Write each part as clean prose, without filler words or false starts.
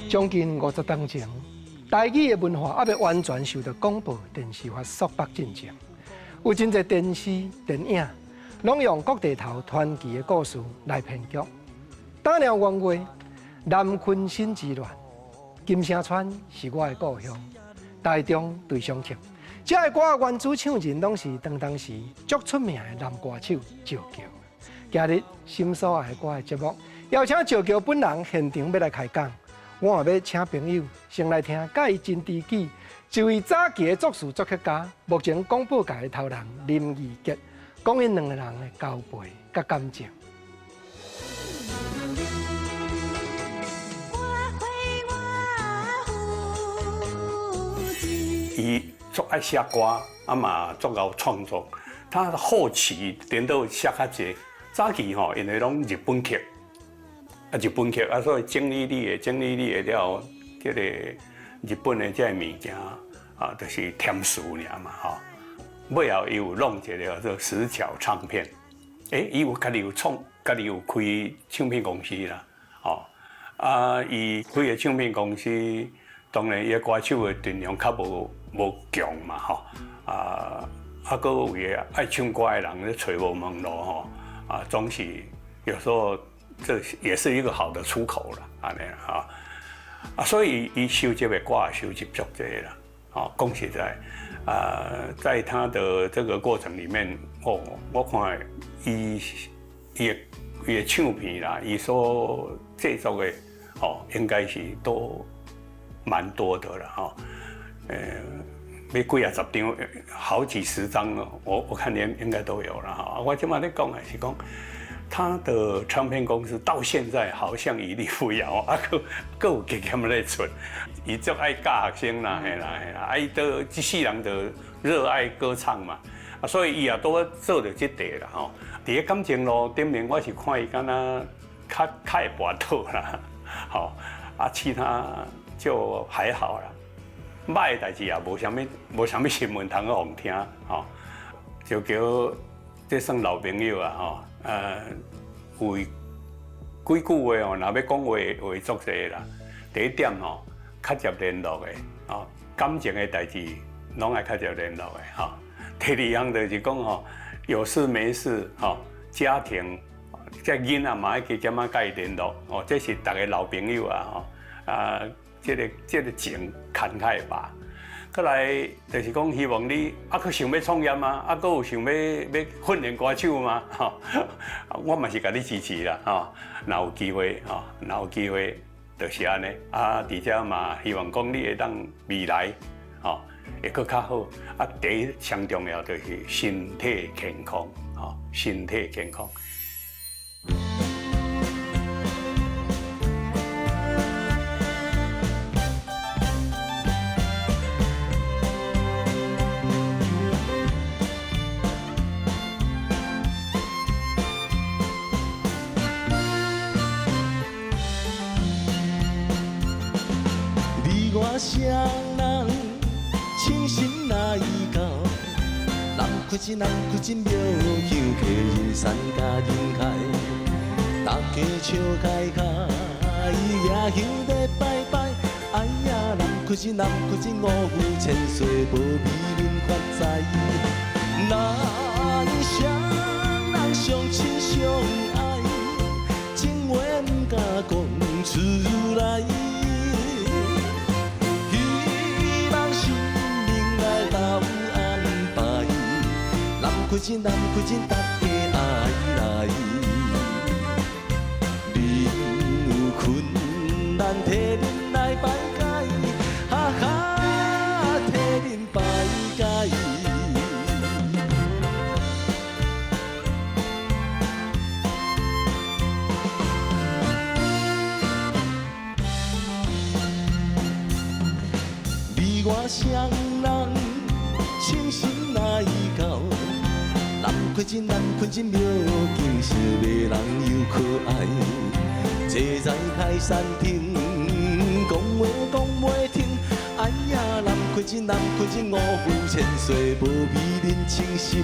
將近50冬前，台語的文化猶未完全受到廣播電視法束縛進前，有真濟電視、電影，攏用郭地頭傳奇的故事來編劇。打了元月，南鯤鯓之亂，金聲川是我的故鄉，台中對上曲。這个歌的原主唱人攏是當當時足出名的男歌手趙喬。今日心所愛的歌的節目，邀請趙喬本人現場欲來開講。我嘛欲請朋友先來聽，佮伊真知己，一位早期的作詞作曲家，目前廣播界的頭人林義傑，講𪜶兩个人的交陪佮感情。伊足愛寫歌，啊嘛足𠢕創作。他後期顛倒寫較濟，早期吼因為攏日本曲，啊日本曲啊，所以整理你的整理你的了後，這个日本的這个物件啊，就是填詞爾嘛吼。尾後伊有弄一个叫做石橋唱片，伊有家己有創，家己有開唱片公司啦，吼。啊，伊開的唱片公司，當然伊的歌手的陣容較無強嘛，吼。啊，啊，閣有的愛唱歌的人咧揣無門路吼，啊，總是有時候這也是一個好的出口啦，按呢哈。啊，所以伊收集的歌也收集足濟啦，吼，講實在，啊，在他的這個過程裡面，哦，我看伊的唱片啦，伊所製作的，哦，應該是都蠻多的啦，吼，欲幾仔十張，好幾十張，我看應該都有啦，哈。我這馬咧講的是講，他的唱片公司到現在好像屹立不搖，啊，閣閣有基金咧出，伊足愛教學生啦，嘿啦嘿啦，啊，伊都這世人都熱愛歌唱嘛，啊，所以伊也拄做著這塊啦，吼。佇咧感情路頂面，我是看伊敢若較較會跋倒啦，吼，啊，其他就還好啦。歹的代誌也無啥物，無啥物新聞通去予聽，吼，就叫這算老朋友啊，吼，有幾句話哦，若欲講話話足濟啦。第一點吼，較捷聯絡的，吼，感情的代誌攏愛較捷聯絡的，吼。第二項就是講吼，有事沒事，吼，家庭這囡仔嘛愛加減仔佮伊聯絡，哦，這是逐个老朋友啊，吼，啊。這个情牽較會吧。過來就是講，希望你啊，閣想欲創業嗎？啊，閣有想欲欲訓練歌手嗎？吼，我嘛是共你支持啦，吼。若有機會，吼，若有機會，就是按呢。啊，佇遮嘛，希望講你會當未來，吼，會閣較好。啊，第一上重要就是身體健康，吼，身體健康。你我雙人情深來到，南鯤鯓南鯤鯓廟香客人山佮人海，大家笑開開，舉香咧拜拜。哎呀，南鯤鯓南鯤鯓五福千歲無比恁發財。咱雙人相親相愛，情話毋敢講出來。希望神明來鬥安排，南鯤鯓南鯤鯓大家愛來。恁有困難替恁來排解，哈哈，替恁排解。你我雙人情深來到，南鯤鯓南鯤鯓廟景色迷人又可愛。坐在海山頂，講話講袂停。哎呀，南鯤鯓南鯤鯓五福千歲無比恁情深。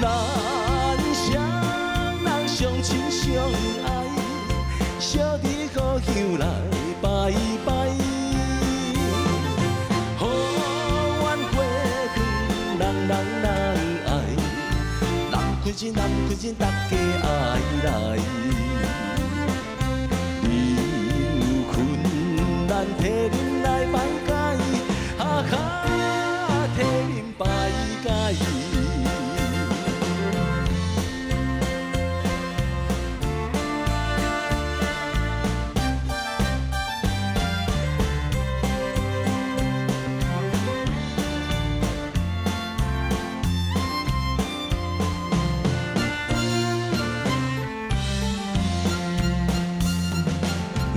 咱雙人相親相愛，小弟故鄉來。拜拜。予阮过去，人人人爱，南昆新南昆新，大家爱来。恁有困难，替恁來排解，哈哈，替恁排解。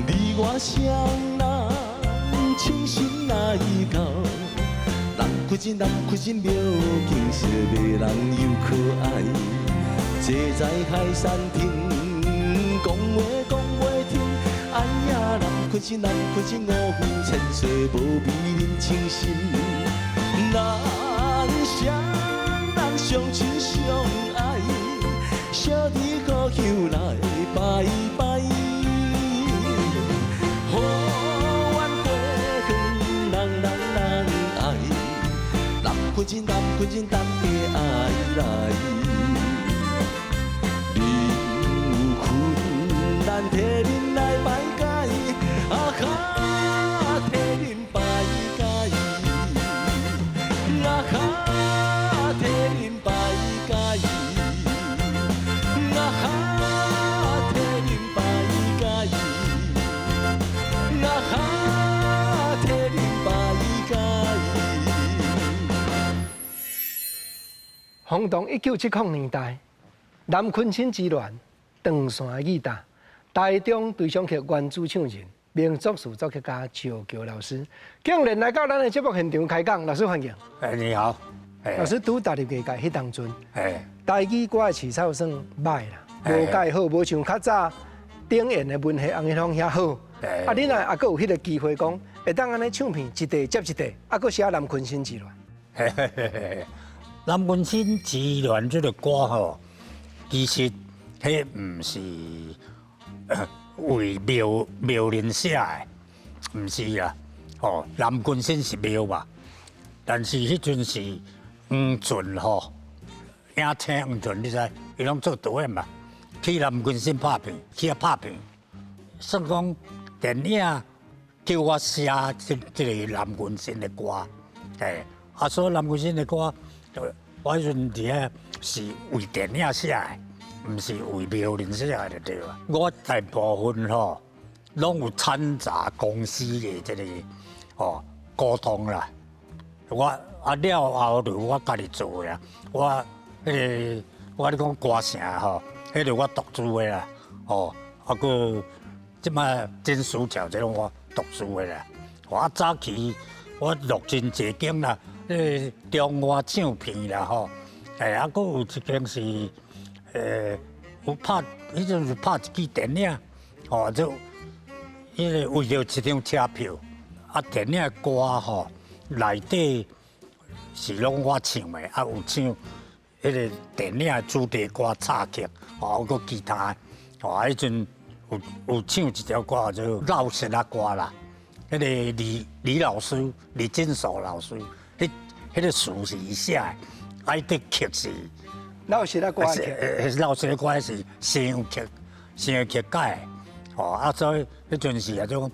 你我雙人情深來到，南昆新南昆新廟景色迷人又可愛。坐在海山頂，講話講袂停。哎呀，南昆新南昆新五湖千歲無比恁情深。咱雙人相親相愛，小弟故鄉來拜拜。予阮過去，人人人愛，南昆新南昆新，大家愛來。恁有困難，替恁來排解，啊哈，替恁排解，啊哈，替恁排解，啊哈，替恁排解。啊哈，替恁排解。轟動1970年代，南鯤鯓之亂，斷線的吉他，台中對象曲原主唱人、名作詞作曲家石橋老師，竟然來到咱的節目現場開講，老師歡迎。哎，你好。老師拄踏入藝界彼當陣，台語歌的市場算歹啦，無蓋好，無像較早頂演的文戲紅一方遐好。啊，你若猶閣有彼個機會講，會當按呢唱片一塊接一塊，啊，閣寫南鯤鯓之戀。南鯤鯓之戀這個歌吼，其實彼毋是為廟廟人寫的，毋是啦。吼，南鯤鯓是廟嘛，但是彼陣是黃俊吼，影星黃俊，你知？伊攏做導演嘛，去南鯤鯓拍片，去遐拍片，算講電影叫我寫這個南鯤鯓的歌，嘿，啊，所以南鯤鯓的歌，我彼陣佇遐是為電影寫的，毋是為廟人寫的就對啦。我大部分吼攏有摻雜公司的這個吼溝通啦。我啊了後就我家己做的啊，我彼個我咧講歌城吼，彼個我獨資的啦，吼啊閣這擺真思潮這攏我獨資的啦。我早期我錄真濟間啦，彼個中華唱片啦吼，哎啊閣有一間是有拍，彼陣是拍一支電影，吼就彼個為著一張車票，啊電影歌吼內底是攏我唱的，啊有唱彼個電影主題歌插曲，吼閣其他，吼啊彼陣有唱一條歌叫做《老實仔歌》啦，彼個李李老師李金鎖老師，彼彼個詞是伊寫的，啊伊的曲是老實仔歌曲，老實仔歌是聲曲，聲曲改的，吼啊所以彼陣是啊種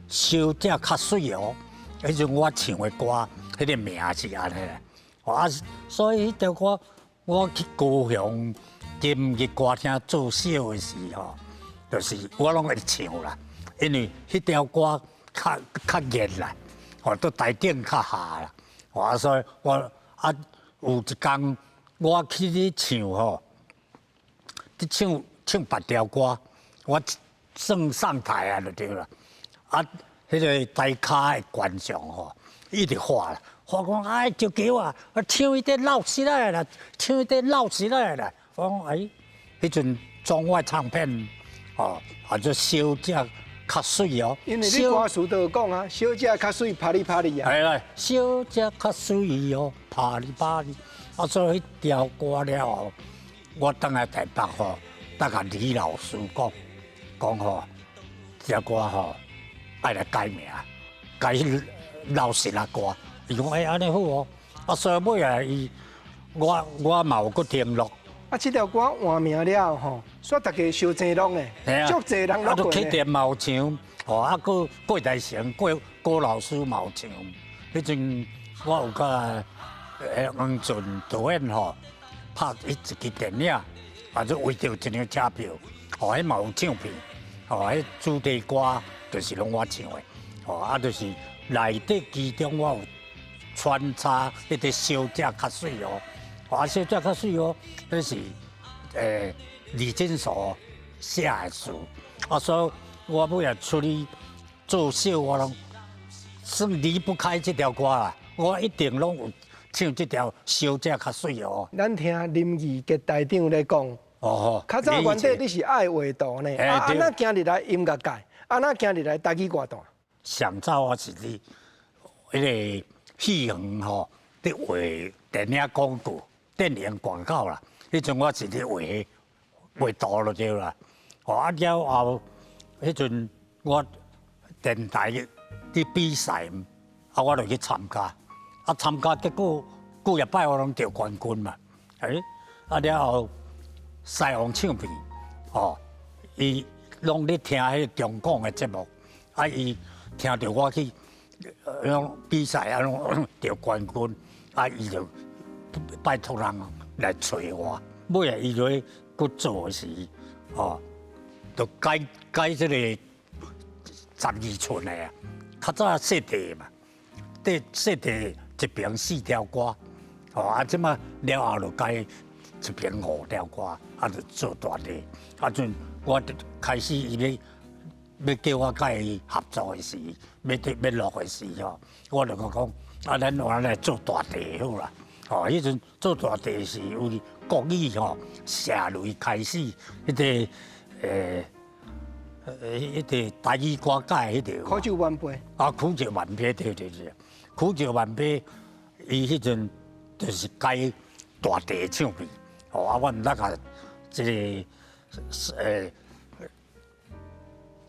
小姐較媠哦，彼陣我唱的歌，彼個名是按呢啦，啊所以彼條歌我去高雄金日歌廳做秀的時候，就是我攏會唱啦，因為彼條歌較較熱啦，吼佇台頂較下啦，啊所以我啊有一工我去咧唱吼，咧唱唱別條歌，我算上台啊就對啦，啊，彼個台跤的觀眾吼，一直喊啦，喊講哎石橋啊，唱伊這老實仔啦，唱伊這老實仔啦，我講哎，彼陣中我唱片哦，啊做小姐較媠哦，因為你歌詞都有講啊，小姐較媠，啪哩啪哩啊。係啦，小姐較媠哦，啪哩啪哩。啊，所以彼條歌了後，我轉來台北吼，搭共李老師講，講吼，這歌吼，愛來改名，改彼老實仔歌。伊講欸，按呢好哦，啊，所以尾啊，伊我嘛有閣停錄。啊，這條歌換名了吼，煞逐家相爭錄呢，足濟人錄過。啊，啟店嘛有唱，吼啊，閣郭台成、郭郭老師嘛有唱。彼陣我有佮黃俊導演吼拍彼一支電影，啊，就為著一張車票，吼，彼嘛有唱片，吼，彼主題歌就是攏我唱的，吼，啊，就是內底其中我有穿插彼個小姐較媠哦，啊，小姐較媠哦，彼是李金鎖寫的詞，啊，所以我尾仔出去做秀，我攏算離不開這條歌啦，我一定攏有唱這條小姐較媠哦。咱聽林義傑台長咧講，哦，較早原底你是愛畫圖呢，啊，按怎行入來音樂界，按怎行入來台語歌壇？上早我是佇彼個戲園吼，佇畫電影廣告、電影廣告啦。彼陣我是佇畫畫圖就對啦。哦，啊了後，彼陣我電台佇比賽，啊我就去參加，啊參加結果幾若擺我攏得冠軍嘛。欸，啊了後西方唱片，哦，伊攏咧聽彼個中廣的節目，啊伊聽著我去攏比賽啊，攏得冠軍，啊伊就拜託人來揣我。尾仔伊就去閣做的時，哦，就改改這個12寸的啊，較早細塊嘛，綴細塊一爿四條歌，哦啊，這馬了後就改一爿五條歌，啊就做大塊。啊陣我就開始伊欲叫我佮伊合作的時，欲欲錄的時吼，我就閣講，啊，咱換來做大塊好啦。哦，彼陣做大塊是為國語吼，社雷開始，彼個彼個台語歌界彼個。苦酒萬杯。啊，苦酒萬杯對對對，苦酒萬杯，伊彼陣就是改大塊唱片，哦，啊，我毋捌共這個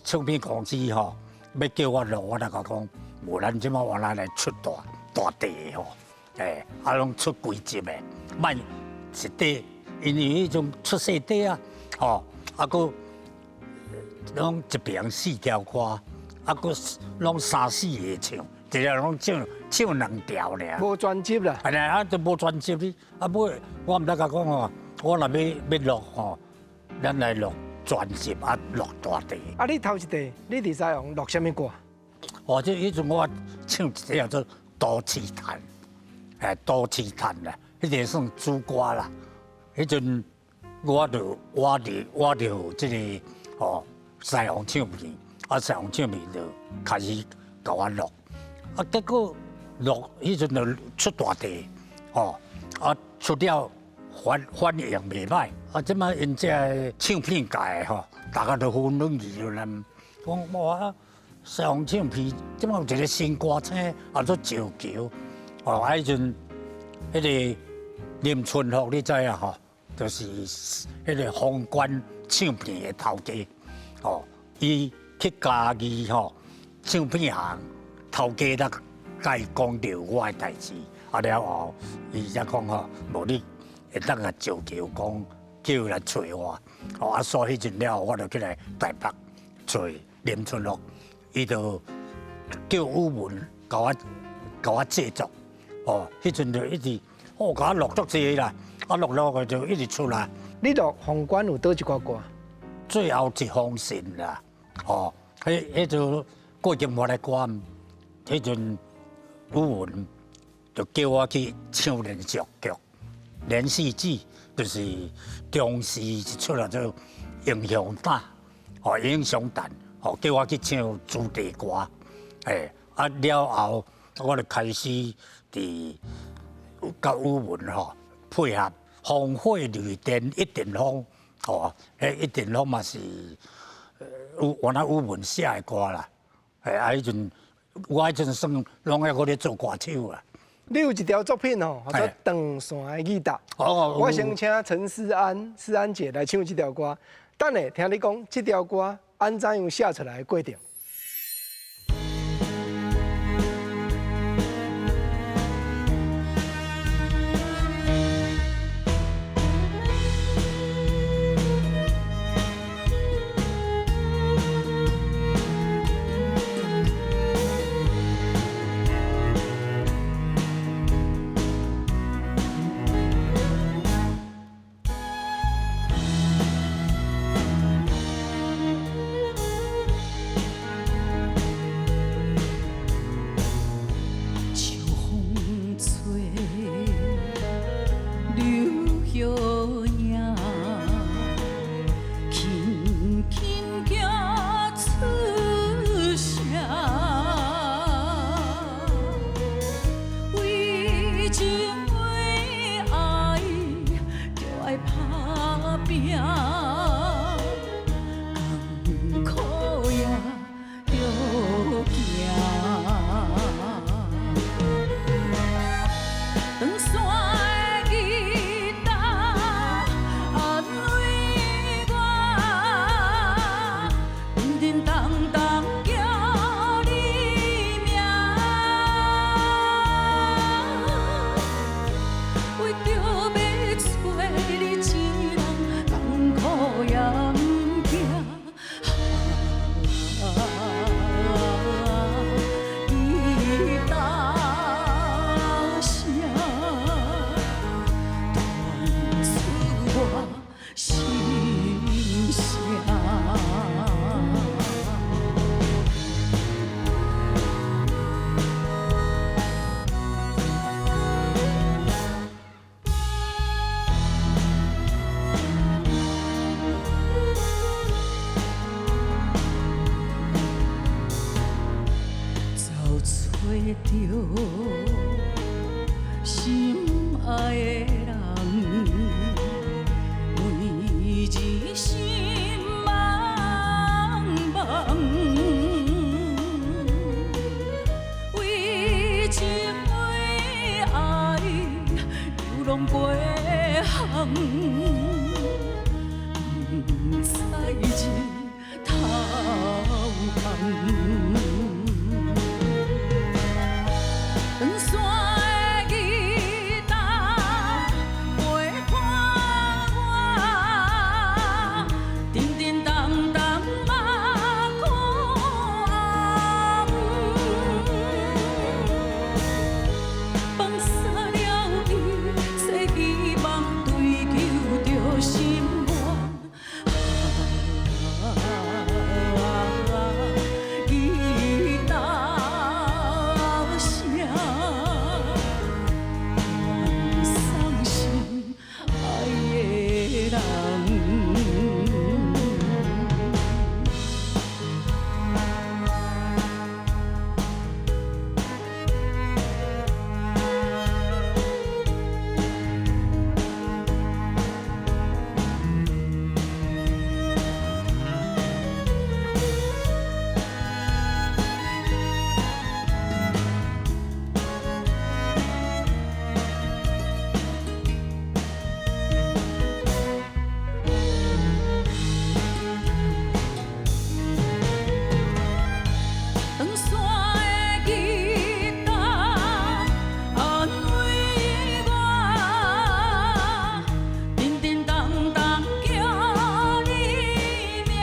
唱片公司吼，欲叫我錄，我就共講，無咱這馬換來來出大大塊吼。欸，啊，攏出幾集的，莫一塊，因為彼種出細塊啊，吼，啊，閣攏一爿四條歌，啊，閣攏三四個唱，一個攏唱唱兩條爾。無專輯啦。係啊，啊，就無專輯哩，啊，尾我毋捌共講吼，我若欲欲錄吼，咱來錄專輯啊，錄大塊。啊，你頭一塊，你佇西洋錄啥物歌？哦，這彼陣我唱一個叫做《都市嘆》。欸，都市嘆啦，彼個算主歌啦。彼陣我就我佇我就這個吼西洋唱片，啊西洋唱片就開始共我錄，啊結果錄彼陣就出大塊，吼啊出了反反應袂歹，啊這擺𪜶這个唱片界吼，大家都紛紛議論，講哇西洋唱片這擺有一個新歌星，啊做石橋。哦，啊！彼陣彼個林春福，你知影吼？就是彼個皇冠唱片的頭家。哦，伊去嘉義吼唱片行，頭家才共伊講著我的代誌。啊了後，伊才講吼，無你會當共石橋講，叫伊來揣我。哦，啊，所以彼陣了後，我就起來台北揣林春福，伊就叫宇文共我共我製作。哦，彼陣就一直，哦，共我錄足濟啦，啊錄錄就一直出來。你錄皇冠有佗一寡歌？最後一封信啦，哦，彼彼就郭金華的歌，彼陣宇文就叫我去唱連續劇、連續劇，就是中視一出來做英雄膽，哦，英雄膽，哦，叫我去唱主題歌，欸，啊了後我就開始。佇佮宇文吼配合風火雷電一陣風，吼，彼一陣風嘛是有原來宇文寫的歌啦，欸啊，彼陣我彼陣算攏猶閣咧做歌手啦。你有一條作品吼，叫做《斷線的語搭》。哦，我先請陳思安、思安姐來唱這條歌。等下聽你講這條歌按怎樣寫出來的過程。心愛的人，每日心茫茫，為情為愛，流浪過巷，不知日頭紅。長線的吉他陪伴我，叮叮當當嘛苦暗。放下了一切希望，追求著心願。啊，吉他聲，傳送心愛的人。長線的吉他安慰我，叮叮當當叫你名，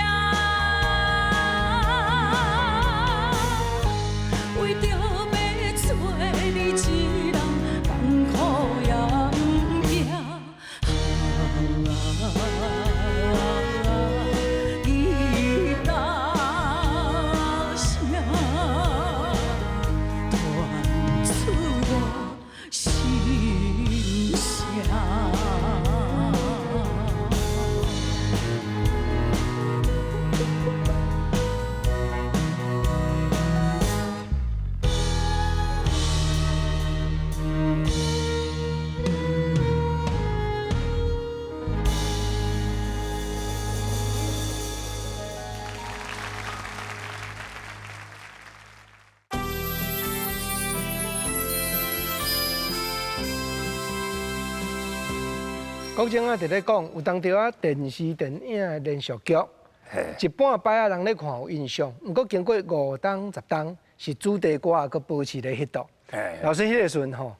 為著欲找你一人，艱苦也毋驚。啊，吉他聲，傳出我心聲。國政啊，佇咧講，有當時啊，電視、電影的連續劇，一半擺啊，人咧看有印象。毋過經過五冬、十冬，是主題歌閣保持咧彼度。老師，彼個時陣吼，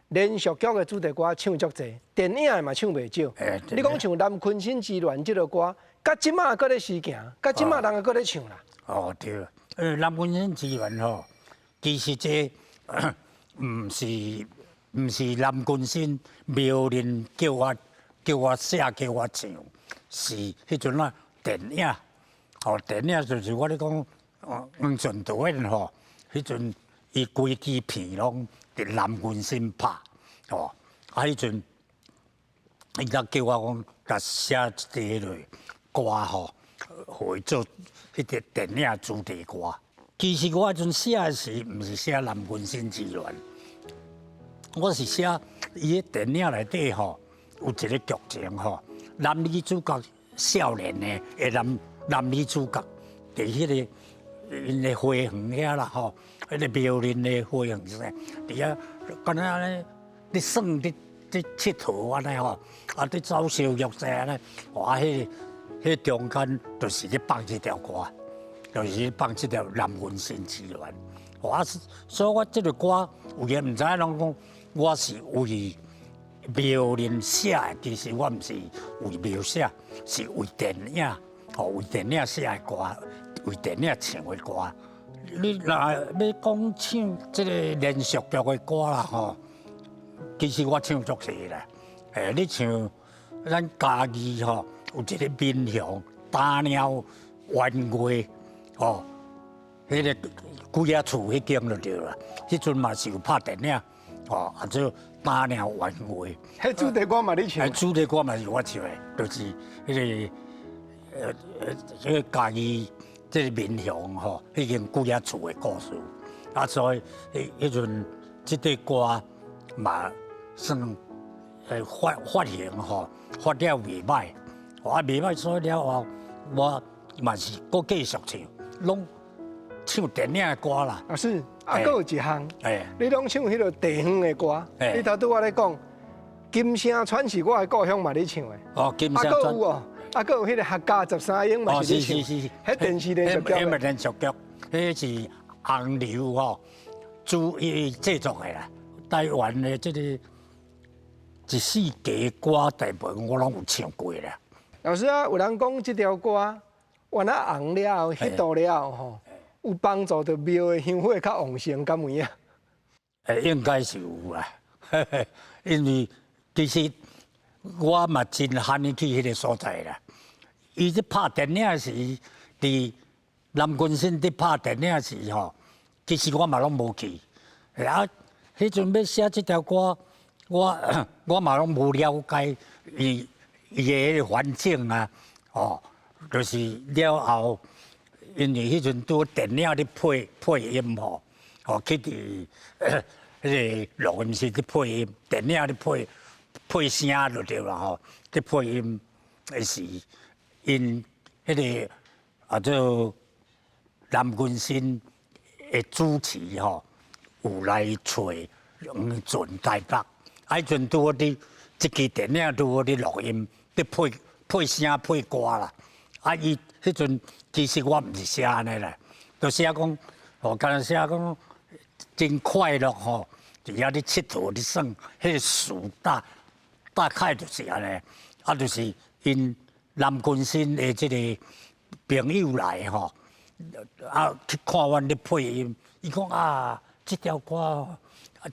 連續劇的主題歌唱足濟，電影的嘛唱袂少。你講像《南鯤鯓之戀》這个歌，到這馬閣咧時行，到這馬人閣咧唱啦。哦，對，《南鯤鯓之戀》吼，其實這毋是南鯤鯓苗人叫我寫叫我唱，是彼陣啊電影，吼電影就是我咧講，黃俊導演吼，彼陣伊規支片攏佇南鯤鯓拍，吼，啊彼陣伊才叫我講，共寫一个歌吼，予伊做彼个電影主題歌。其實我彼陣寫的是，毋是寫南鯤鯓之戀，我是寫伊个電影內底吼。有一個劇情吼，男女主角少年的，男女主角佇彼個𪜶的花園遐啦吼，彼個苗林的花園啥，佇遐敢若按呢咧耍咧咧𨑨迌按呢吼，啊咧走燒肉啥按呢，哇！彼個中間就是咧放這條歌，就是咧放這條《南鯤鯓之戀》。哇！所以我這个歌有的毋知影攏講我是為苗林寫的，其實我毋是為廟寫，是為電影，吼為電影寫的歌，為電影唱的歌。你若欲講唱這个連續劇的歌啦，吼，其實我唱足濟啦。你像咱嘉義吼，有一个民雄打貓圓月，吼，彼个鬼仔厝彼間就對啦。彼陣嘛是有拍電影，吼，啊做打貓圓月。彼主題歌嘛你唱？主題歌嘛是我唱的，就是彼个這个嘉義這个民雄吼，彼間鬼仔厝的故事，啊，所以彼彼陣這塊歌嘛算發發行吼，發了袂䆀，啊袂䆀，所以了後我嘛是閣繼續唱，攏唱電影的歌啦。老師，啊，閣有一項，你攏唱彼个地方的歌，你頭拄仔咧講金聲川是我的故鄉嘛，你唱的。哦，金聲川。啊，閣有哦，啊，閣有彼个客家十三英嘛是你唱。是是是。彼電視連續劇。彼嘛連續劇，彼是紅流吼主伊製作的啦。台灣的這個一四季歌大部分我攏有唱過啦。老師啊，有人講這條歌，原來紅了後，彼度了後吼，有幫助到廟的香火較旺盛，敢有影？應該是有啦，因為其實我嘛真罕去彼個所在啦。伊咧拍電影時，佇南軍新佇拍電影時吼，其實我嘛攏無去。啊，彼陣欲寫這條歌，我我嘛攏無了解伊伊的彼个環境啊，哦，就是了後，因為彼陣拄電影咧配配音吼，哦，去佇彼個錄音室咧配音，電影咧配配聲就對啦吼，咧配音的時，𪜶彼個啊做南軍新的主持吼，有來揣黃俊台北，啊，彼陣拄好佇這支電影拄好佇錄音，佇配配聲配歌啦。啊，伊彼陣其實我毋是寫按呢啦，就寫講，哦，敢若寫講真快樂吼，佇遐咧𨑨迌咧耍，彼個詞大大概就是按呢，啊，就是𪜶南軍新的這個朋友來吼，啊，去看阮咧配音，伊講啊，這條歌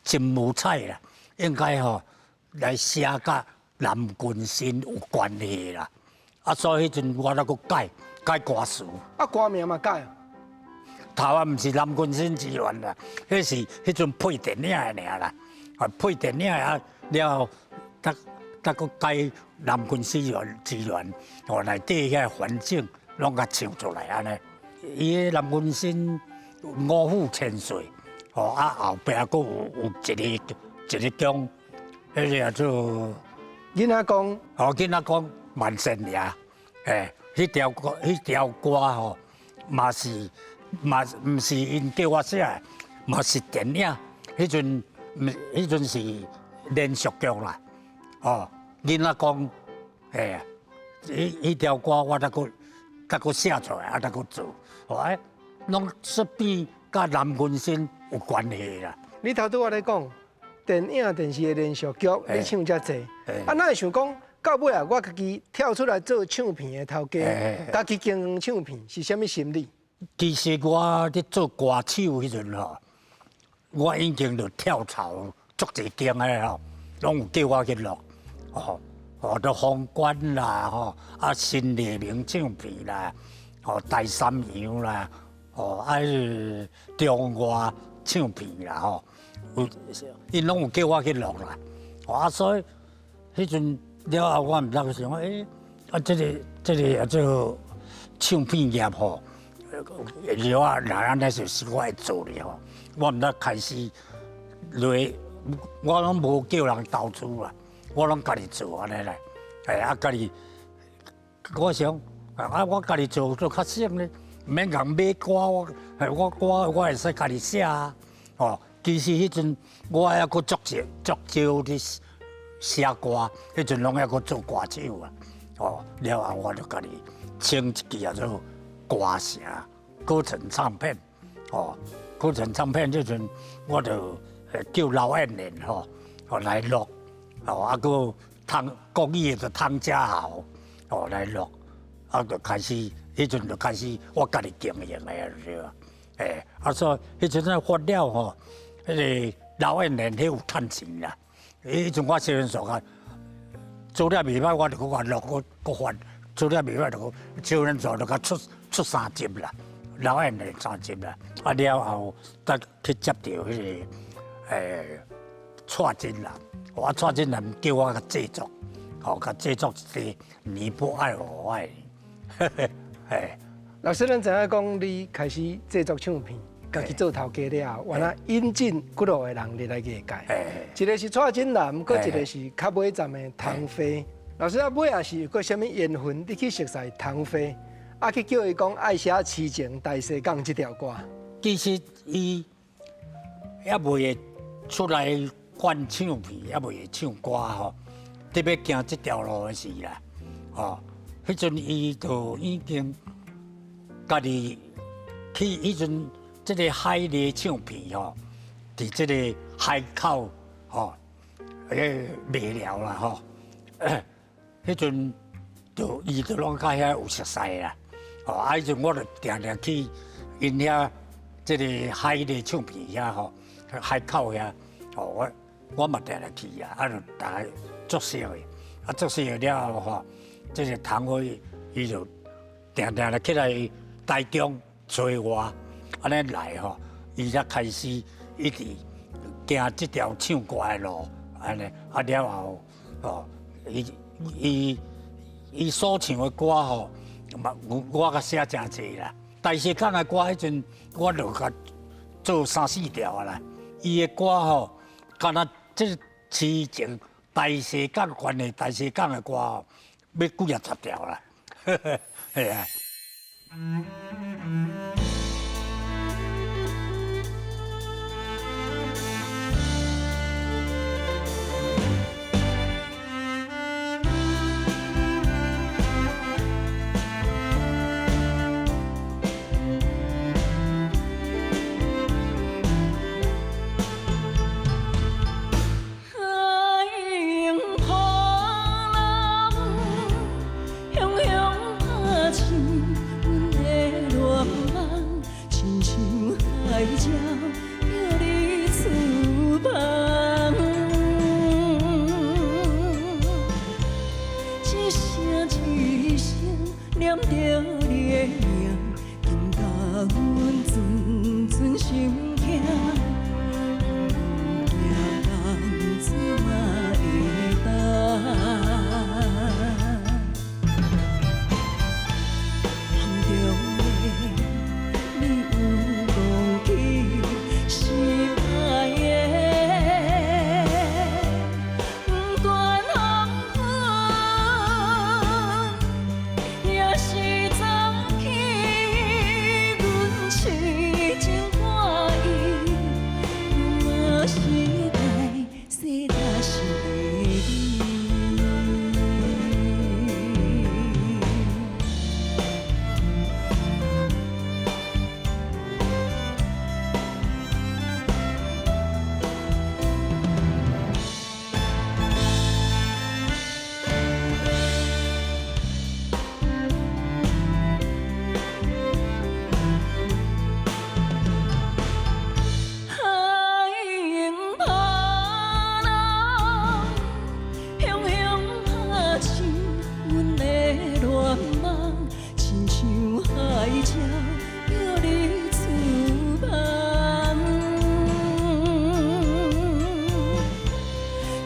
真無彩啦，應該吼來寫佮南軍新有關係啦。啊，所以彼陣我閣改改歌詞。啊，歌名嘛改。頭仔毋是南軍新志願啦，彼是彼陣配電影的爾啦，啊配電影啊了後，才才閣改南軍志願志願，哦內底遐環境攏共唱出來按呢。伊个南軍新五虎千歲，哦啊後壁閣有有一个一个宮，彼个叫做囡仔公，哦囡仔公萬善爺，欸，彼條歌彼條歌吼，嘛是嘛毋是𪜶叫我寫的，嘛是電影，彼陣毋彼陣是連續劇啦，哦，囡仔公，欸，彼彼條歌我才閣才閣寫出來，啊，才閣做，哦，欸，攏說變佮南軍新有關係啦。你頭拄仔咧講電影電視的連續劇，你唱遮濟，啊，哪會想講到尾啊，我家己跳出來做唱片的頭家，家己經營唱片是啥物心理？其實我佇做歌手彼陣吼，我已經就跳槽足濟間的吼，攏有叫我去錄，哦，哦，都皇冠啦，吼，啊新黎明唱片啦，哦大三洋啦，哦啊中華唱片啦，吼，有𪜶攏有叫我去錄啦，啊所以彼陣了後，我毋知想講，欸，啊這個這個啊做唱片業吼。如果若按呢就是我會做哩吼，我毋知開始落，我攏無叫人投資啦，我攏家己做按呢啦，欸啊家己，我想啊我家己做做較省咧，毋免共買歌，我我歌我會使家己寫啊，哦，其實彼陣我猶閣足少足少佇寫歌，彼陣攏猶閣做歌手啊，哦，了後我就家己穿一支叫做歌城，歌城唱片，哦，歌城唱片這陣我就叫劉燕蓮吼，哦來錄，哦啊閣湯國語的就湯家豪，哦來錄，啊就開始，彼陣就開始我家己經營的對吧？欸，啊所以彼陣仔發了吼，彼個劉燕蓮彼有趁錢啦，彼陣我小人啊，做了袂歹，我就閣共錄閣閣發，做了袂歹就閣小人做就共出出三集啦，劉燕蓮三集啦，啊了後才去接著彼個欸蔡振南，我蔡振南叫我共製作，吼共製作一個你不愛我我愛你，嘿。老師，咱知影講你開始製作唱片，家己做頭家了後，原來引進幾落个人入來藝界。一个是蔡振南，閣一个是較尾站的唐飛。老師啊，尾仔是有閣啥物緣分？你去熟似唐飛，啊去叫伊講愛寫痴情大西港這條歌。其實伊猶未會出來灌唱片，猶未會唱歌吼，特別行這條路的時啦，吼，彼陣伊就已經家己去彼陣這个海螺唱片吼，佇這个海口吼，彼個賣了啦吼，彼陣就伊就攏佮遐有熟似啦，吼，啊，彼陣我就定定去𪜶遐這个海螺唱片遐吼，海口遐，吼，我嘛定定去啊，啊，就大家足熟的，啊，足熟了後吼，這个唐飛伊就定定來起來台中揣我，按呢來吼，伊才開始一直行這條唱歌的路，按呢，啊了後，吼，伊所唱的歌吼，嘛我較寫誠濟啦。大西港的歌彼陣，我就共做三四條啊啦。伊的歌吼，敢若這痴情大西港關係大西港的歌吼，欲幾仔十條啦，係啊。海湧波浪，洶洶拍醒阮的願望，親像海鳥叫你翅膀。一聲一聲念著你的名，緊共阮陣陣心痛。毋驚江水嘛會干。夢中的你有講起心愛的，不管黃昏抑是早起，阮痴情看伊，嘛是大世大想的你。海湧波浪，洶洶拍醒阮的願望，親像海鳥叫你翅膀。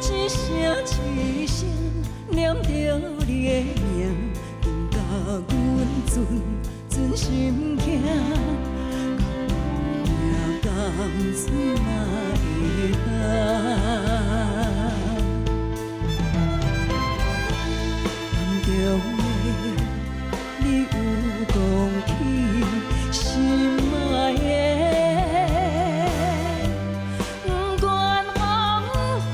一聲一聲念著你的名，緊共阮陣陣心痛。江水嘛會干。夢中的你有講起心愛的，不管黃昏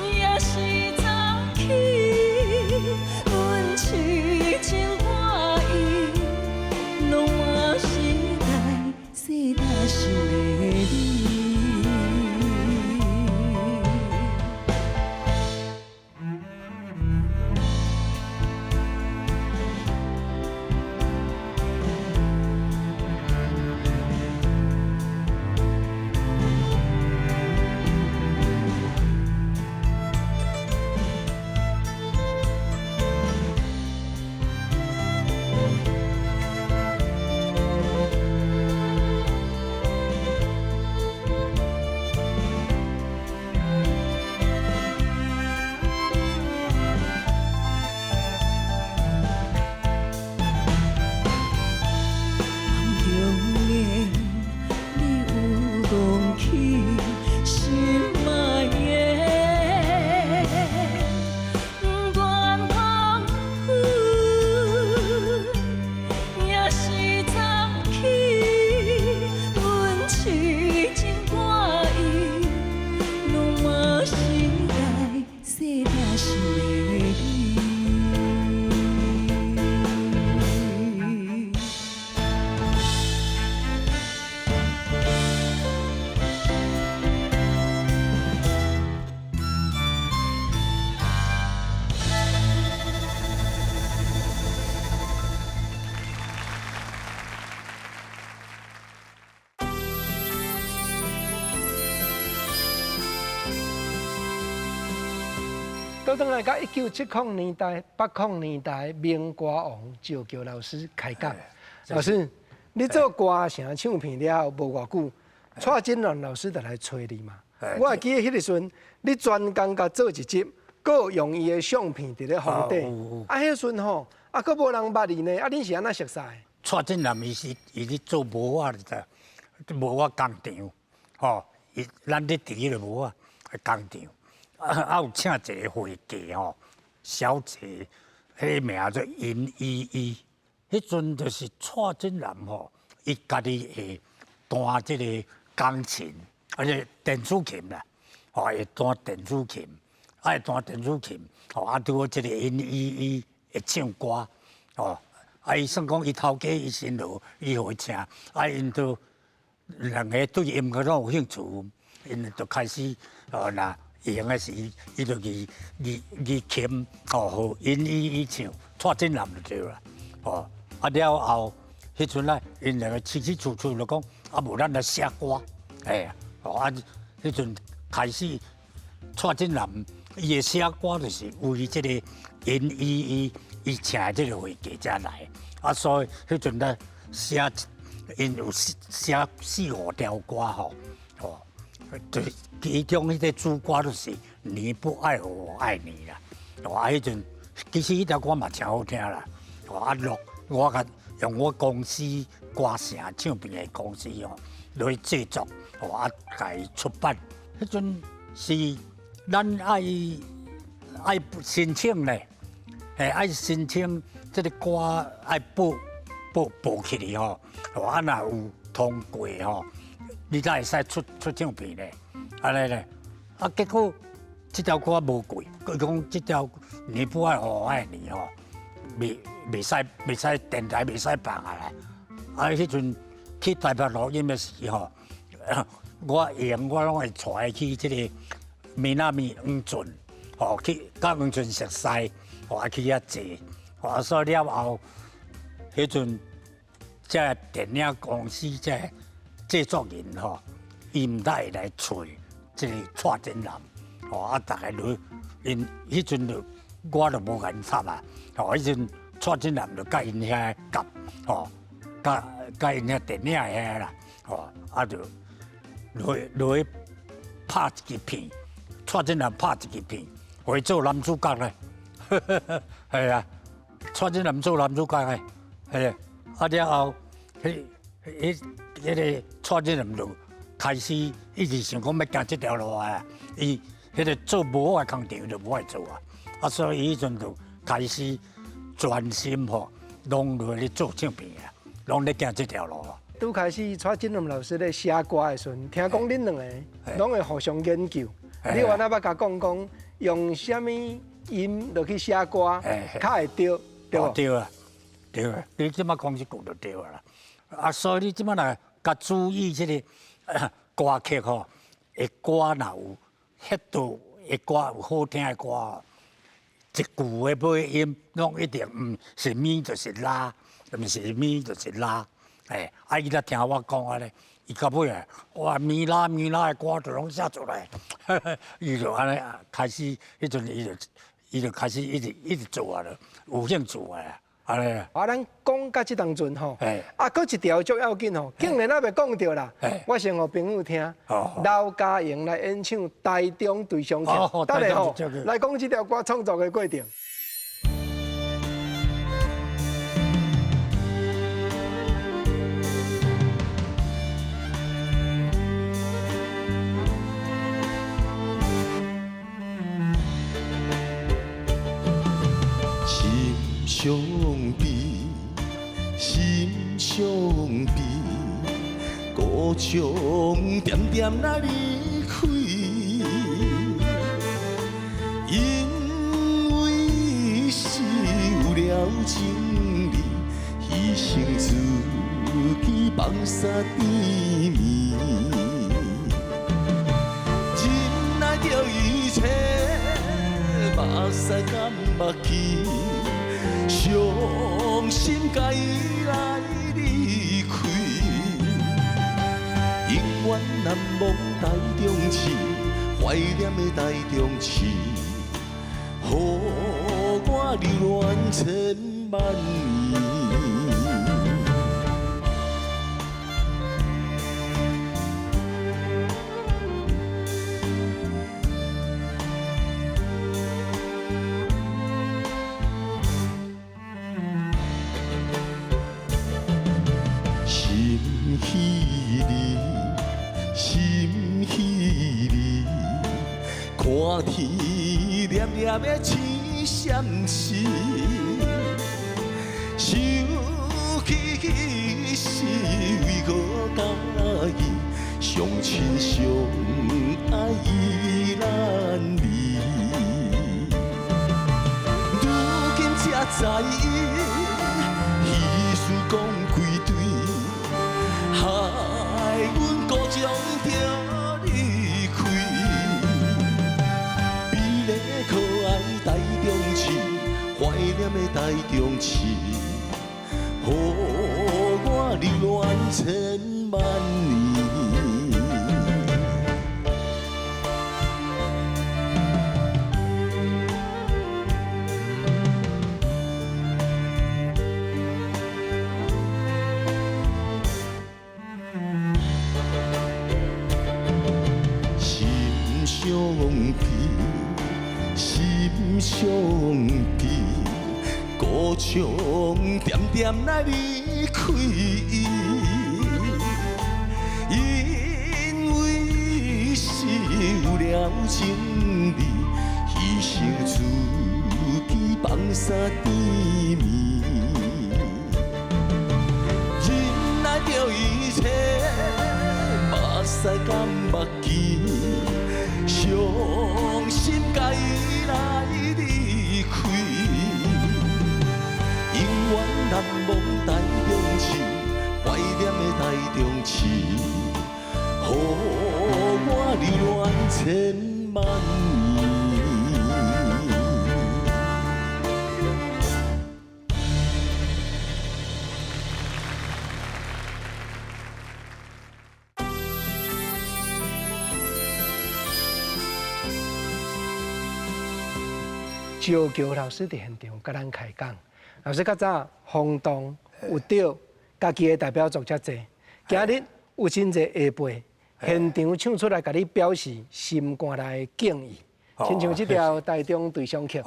抑是早起，阮痴情看伊，攏嘛是大世大想的你。倒轉來到1970年代、80年代，民歌王趙橋老師開講。老師，你做歌聲唱片了後無偌久，蔡振南老師就來揣你嘛。我會記得彼個時陣，你專工共做一輯，閣用伊的相片佇咧封底。啊，彼時陣吼，啊，閣無人捌你呢。啊，恁是按怎熟似？蔡振南伊是伊咧做模仔，你知？模仔工廠，吼，伊咱咧佇彼个模仔工廠。啊，有請一個會計吼，小姐，彼個名做尹依依。彼陣就是蔡振南吼，伊家己會彈這個鋼琴，而且電子琴啦，吼會彈電子琴，啊會彈電子琴，吼啊拄好這個尹依依會唱歌，吼啊伊算講伊頭家伊辛勞，伊予伊請，啊𪜶都兩個對音樂攏有興趣，𪜶就開始哦若。閒的時，伊就去去去琴，吼，予尹依依唱，蔡振南就對啦，吼，啊了後，彼陣咧，𪜶兩個起起厝厝就講，啊無咱來寫歌，哎，吼啊，彼陣開始蔡振南伊的寫歌就是為這個尹依依伊請的這個會計才來，啊所以彼陣咧寫，𪜶有寫四五條歌吼，吼。就其中彼個主歌就是你不愛我，我愛你啦。啊，彼陣其實彼條歌嘛誠好聽啦。啊錄我共用我公司歌聲唱片的公司吼來製作，啊共伊出版。彼陣是咱愛愛申請咧，嘿愛申請這個歌愛報報報起來吼，啊若有通過吼。你才會使出出唱片咧，按呢咧，啊結果這條歌無過，伊講這條你不愛我，我愛你吼，袂袂使袂使電台袂使放啊啦。啊，彼陣去台北錄音的時吼，我閒我攏會帶伊去這個美納米黃俊，吼去佮黃俊熟似，吼啊去遐坐，啊所以了後，彼陣這電影公司這製作人吼，伊毋但會來揣這個蔡振南，吼啊，逐个來，𪜶彼陣就我就無共𪜶插啊，吼，彼陣蔡振南就佮𪜶遐夾，吼，佮佮𪜶遐電影遐啦，吼，啊就落落去拍一支片，蔡振南拍一支片，予伊做男主角咧，係啊，蔡振南做男主角咧，係啊，了後，彼彼。彼個蔡振南就開始一直想講欲行這條路啊，伊彼個做模仔工廠就無愛做啊，啊所以伊彼陣就開始專心吼，攏落咧做唱片啊，攏咧行這條路啊。拄開始蔡振南老師咧寫歌的時陣，聽講恁兩個攏會互相研究。你原來捌共講講，用啥物音落去寫歌，較會對，對無？對啊，對啊，你這擺講這句就對啊啦。啊，所以你這擺若較注意這個歌曲吼，的歌若有彼度的歌有好聽的歌，一句的尾音攏一定毋是咪就是啦，毋是咪就是啦，哎，啊伊若聽我講按呢，伊到尾啊，哇咪啦咪啦的歌就攏寫出來，伊就按呢開始，彼陣伊就伊就開始一直一直做啊，有興趣啊。按呢，啊，咱講到這當陣吼，啊，閣一條足要緊吼，竟然猶未講著啦。我先予朋友聽，劉嘉瑩來演唱《台中對上曲》，等下吼來講這條歌創作的過程。心傷悲，心傷悲，孤窗點點來離開，因為是有了情理，犧牲自己放下甜蜜，忍耐著一切，目屎甘目去。傷心共伊來離開，永遠難忘台中市，懷念的台中市，予予我留戀千萬年。心彼你，心彼你，看天粒粒的星閃烁，想起彼時為何佮伊相親相愛意難離，如今才知影，彼事講幾對，害阮孤掌著離開。美麗可愛台中市，懷念的台中市，予我留戀千萬年。心相記，心相記，孤唱點點來離開伊，因為是有了情理，犧牲自己放下甜蜜，忍耐著一切，目屎甘目見，傷心共伊來離開。永遠難忘台中市，懷念的台中市，予我留戀千萬年。石橋老師佇現場佮咱開講，老師較早轟動有著家己的代表作遮濟，今日有真濟下輩現場唱出來，共你表示心肝內的敬意。親像這條台中對象曲，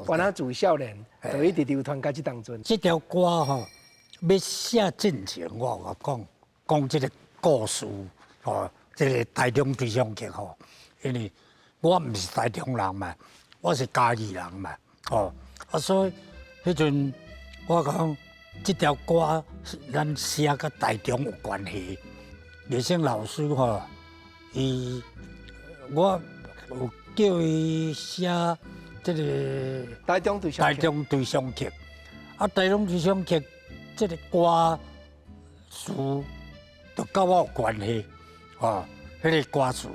原來自少年就一直流傳到這當陣。這條歌吼，欲寫進前，我有講講這個故事吼，這個台中對象曲吼，因為我毋是台中人嘛。我是嘉義人嘛，吼啊，所以彼陣我講這條歌咱寫佮台中有關係。麗生老師吼，伊我有叫伊寫這個台中對台中對象曲，啊，台中對象曲這個歌詞就佮我有關係，吼，彼個歌詞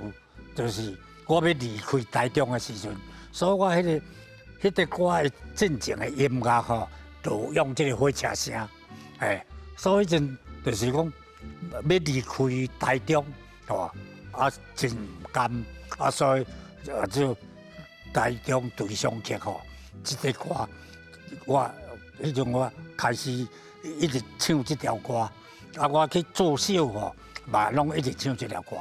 就是我欲離開台中的時陣。所以我彼個歌的進前的音樂吼，就用這個火車聲，欸，所以彼陣就是講欲離開台中，吼，啊真毋甘，啊所以就台中對象曲吼，這個歌我彼陣我開始一直唱這條歌，啊我去做秀吼，嘛攏一直唱這條歌，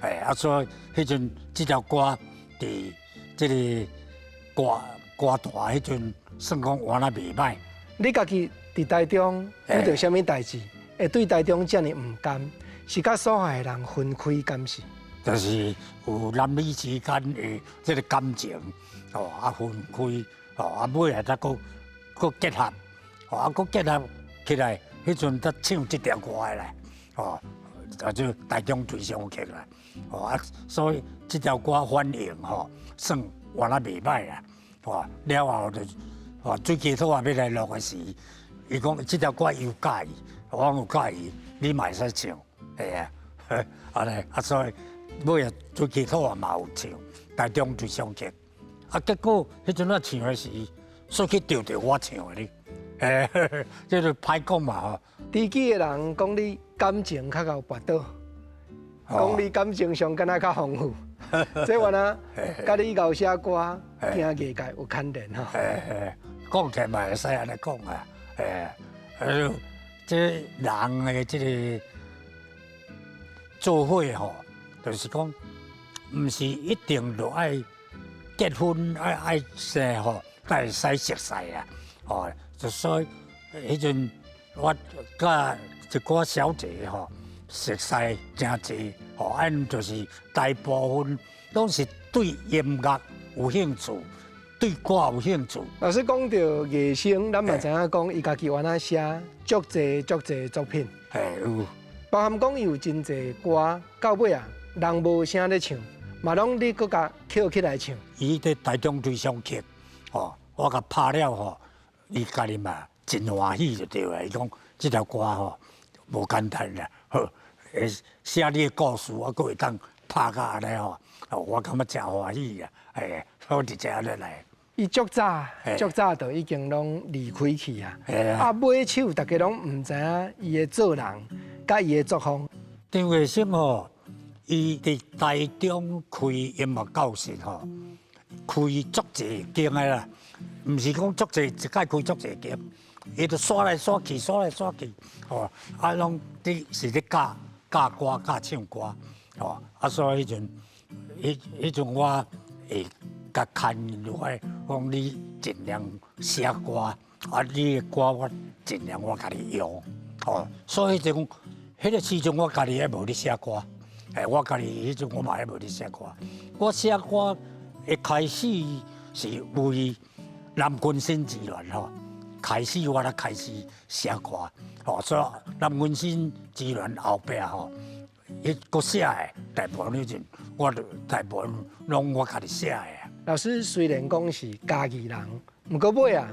欸，啊所以彼陣這條歌佇這個歌歌壇彼陣算講活得袂䆀。你家己佇台中遇著啥物代誌，會對台中遮爾毋甘？是佮所在的人分開，敢是？就是有男女之間的這個感情，哦啊分開，哦啊尾仔才閣結合，哦啊閣結合起來，彼陣才唱這條歌的啦，哦啊就台中對象曲啦，哦啊所以這條歌反應吼算活得袂䆀啦，哦了後就哦水雞兔仔欲來錄的時，伊講這條歌伊有佮意，我講有佮意，你嘛會使唱，嘿啊，按呢啊所以。尾仔水雞兔仔嘛有唱，台中對象曲，啊結果彼陣我唱的時，煞去著著我唱的咧，欸，這就歹講嘛吼。知己的人講你感情較𠢕跋倒，講你感情上敢若較豐富，這原來佮你𠢕寫歌，驚藝界有牽連吼。欸，講起來嘛會使按呢講啊，欸，這人的這个做伙吼，就是講，毋是一定就愛結婚愛愛生吼，才會使熟似啊，哦，就所以彼陣我佮一寡小姐吼熟似誠濟，吼，按就是大部分攏是對音樂有興趣，對歌有興趣。老師講到藝聲，咱嘛知影講，伊家己原來寫足濟足濟作品，嘿有，包含講伊有真濟歌，到尾啊，人無聲咧唱，嘛攏你閣共抾起來唱。伊佇台中對上曲，吼，我共拍了吼，伊家己嘛真歡喜就對啊。伊講這條歌吼無簡單啦，好，寫你的故事，我閣會當拍甲按呢吼，我感覺誠歡喜啊，欸，我直接按呢來。伊足早足早就已經攏離開去啊，啊尾手大家攏毋知影伊的做人，佮伊的作風。張藝生吼，伊佇台中開音樂教室吼，開足濟間的啦，毋是講足濟一擺開足濟間，伊就煞來煞去，煞來煞去，吼，啊攏佇是咧教教歌、教唱歌，吼，啊所以彼陣，彼陣我會共牽落來，講你盡量寫歌，啊你的歌我盡量我家己用，吼，所以就講，彼个時陣我家己還無咧寫歌，欸，我家己彼陣我嘛還無咧寫歌，我寫歌一開始是為南軍新之戀吼，開始我才開始寫歌，吼，所以南軍新之戀後壁吼，彼閣寫的大部分彼陣，我就大部分攏我家己寫的。老師雖然講是嘉義人，毋過尾啊，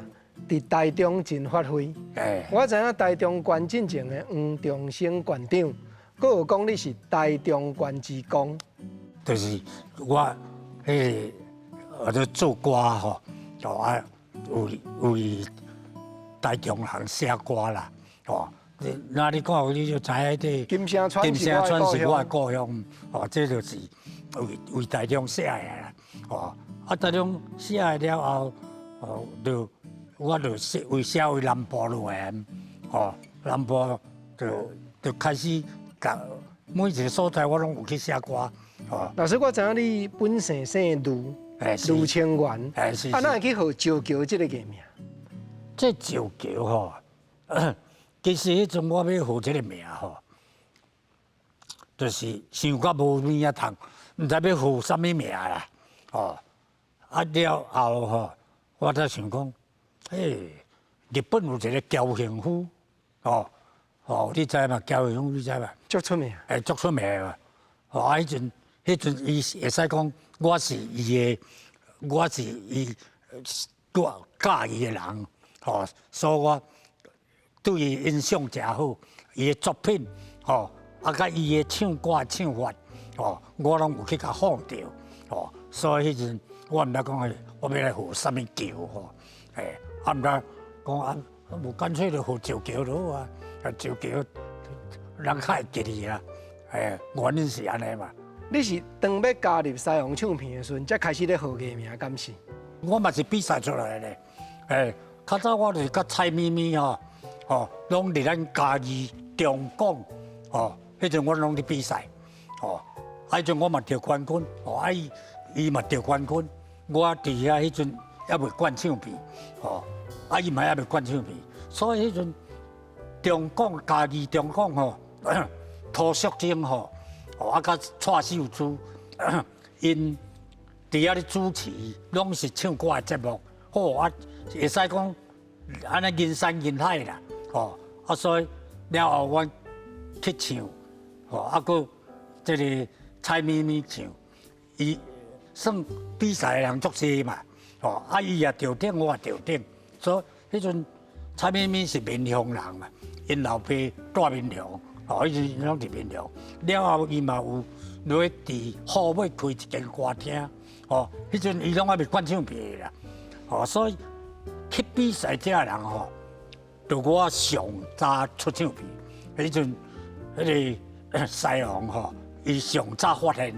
佇台中真發揮。欸，我知影台中縣進前的黃長生縣長，閣有講你是台中縣之光。就是我彼个我咧做歌吼，就啊為為台中人寫歌啦，吼。那你看，你就知影這金聲川金聲川是我的故鄉，哦，這就是為為台中寫的啦，哦，啊台中寫了後，哦，就我就寫為寫為南部落來，哦，南部就就開始共每一个所在我攏有去寫歌，哦。老師，我知影你本姓姓盧，盧清源，欸是。啊，哪會去號石橋這个藝名？這石橋吼，其實彼陣我欲號這个名吼，就是想甲無物仔通，毋知欲號啥物名啦，哦，啊了後吼，我才想講，嘿，日本有一个橋幸夫，哦，哦，你知嘛？橋幸夫你知嘛？足出名，欸，足出名嘛。哦，啊，彼陣伊會使講，我是伊的，我是伊教教伊的人，吼，所以我對伊印象誠好，伊的作品，吼，啊，佮伊的唱歌唱法，吼，我攏有去共仿著，吼，所以彼陣我毋知講，我欲來號啥物橋吼，欸，啊毋知講啊，無乾脆就號石橋就好啊，石橋人較會記得啊，欸，原因是按呢嘛。你是當欲加入西洋唱片的時陣，才開始咧號藝名，敢是？我嘛是比賽出來的，欸，較早我就是佮蔡咪咪吼，吼，攏佇咱嘉義中廣，吼，彼陣我攏佇比賽，吼，啊，彼陣我嘛得冠軍，吼，啊伊伊嘛得冠軍，我佇遐彼陣猶未灌唱片，吼，啊伊嘛猶未灌唱片，所以彼陣中廣嘉義中廣吼，涂淑貞吼，哦啊佮蔡秀珠，𪜶佇遐咧主持，攏是唱歌的節目，好啊，會使講按呢人山人海啦，吼啊所以了後阮去唱，吼啊閣這个蔡咪咪唱，伊算比賽的人足濟嘛，吼啊伊也著頂，我也著頂，所以彼陣蔡咪咪是民雄人嘛，𪜶老爸住民雄，吼，彼陣攏佇民雄，了後伊嘛有落去佇虎尾開一間歌廳，吼，彼陣伊攏猶未灌唱片啦，吼，所以去比賽這个人吼，就我上早出唱片，彼陣彼个西王吼，伊上早發現，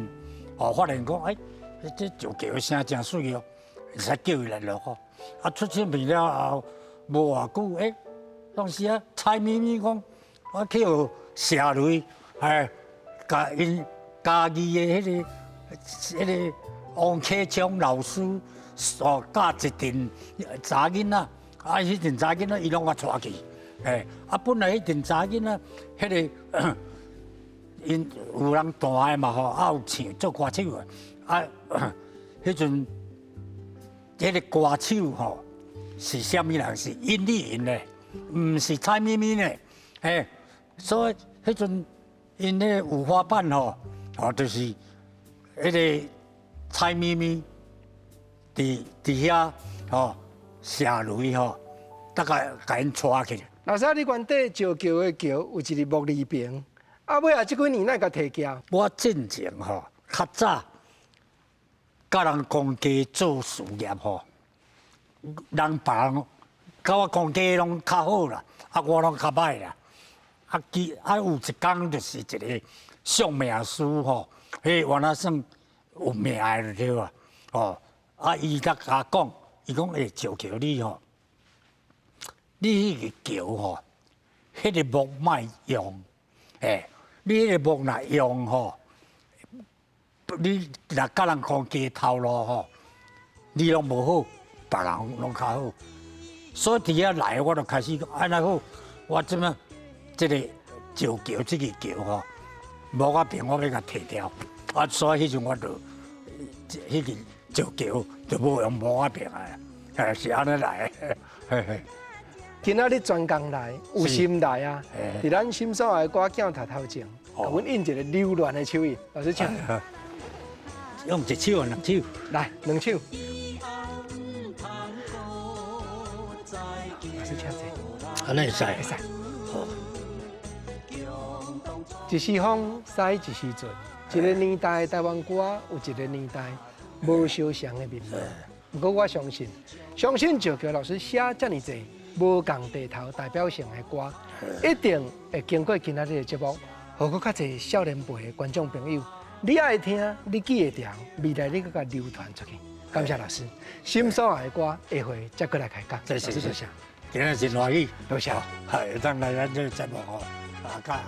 吼發現講，欸，這石橋聲誠媠哦，會使叫伊來錄吼。啊，出唱片了後無偌久，欸，當時啊，蔡咪咪講，我去予謝雷，哎，共𪜶嘉義的彼個王啟聰老師，哦，教一陣查囡仔，啊，彼陣查囡仔伊攏共帶去，欸，啊，本來彼陣查囡仔，彼個𪜶有人彈的嘛吼，啊有唱做歌手的，啊，彼陣彼個歌手吼是啥物人？是殷麗雲的，毋是蔡咪咪呢，嘿，所以彼陣𪜶彼個五花瓣吼，哦，就是彼個蔡咪咪佇遐吼，謝雷吼，大概共𪜶帶去。老師，你原底石橋的橋有一个木字邊，啊，尾仔這幾年哪會共提起？我進前吼，較早佮人公家做事業吼，人別人佮我公家攏較好啦，啊，我攏較歹啦。啊，其啊有一工就是一个相命師吼，彼原來算有名的就對啊，哦，啊，伊才共我講，伊講欸，石橋你吼，你彼个橋吼，彼个木莫用，欸，你彼个木若用吼，你若佮人講加頭路吼，你攏無好，別人攏較好。所以佇遐來，我就開始講，按呢好，我這麼這个石橋這个橋吼，木仔爿我欲共提掉，啊，所以彼陣我就彼个石橋就無用木仔爿啊，欸，是按呢來的，嘿嘿。今仔日專工來，有心來啊！佇咱心所愛的歌鏡頭頭前，共阮印一个留戀的手印。老師請。用一首啊，兩首？來，兩首。老師請坐。按呢會使。會使。好。一時風，駛一時陣。一个年代的台灣歌，有一个年代無相像的面貌。毋過我相信，相信石橋老師寫遮爾濟無仝地頭代表性的歌，一定會經過今仔日的節目，予閣較濟少年輩的觀眾朋友，你愛聽，你記會牢，未來你閣共流傳出去。感謝老師，心所愛的歌，下回再閣來開講。謝謝謝謝，今日真歡喜，多謝。係，當來咱這個節目吼，啊，佮。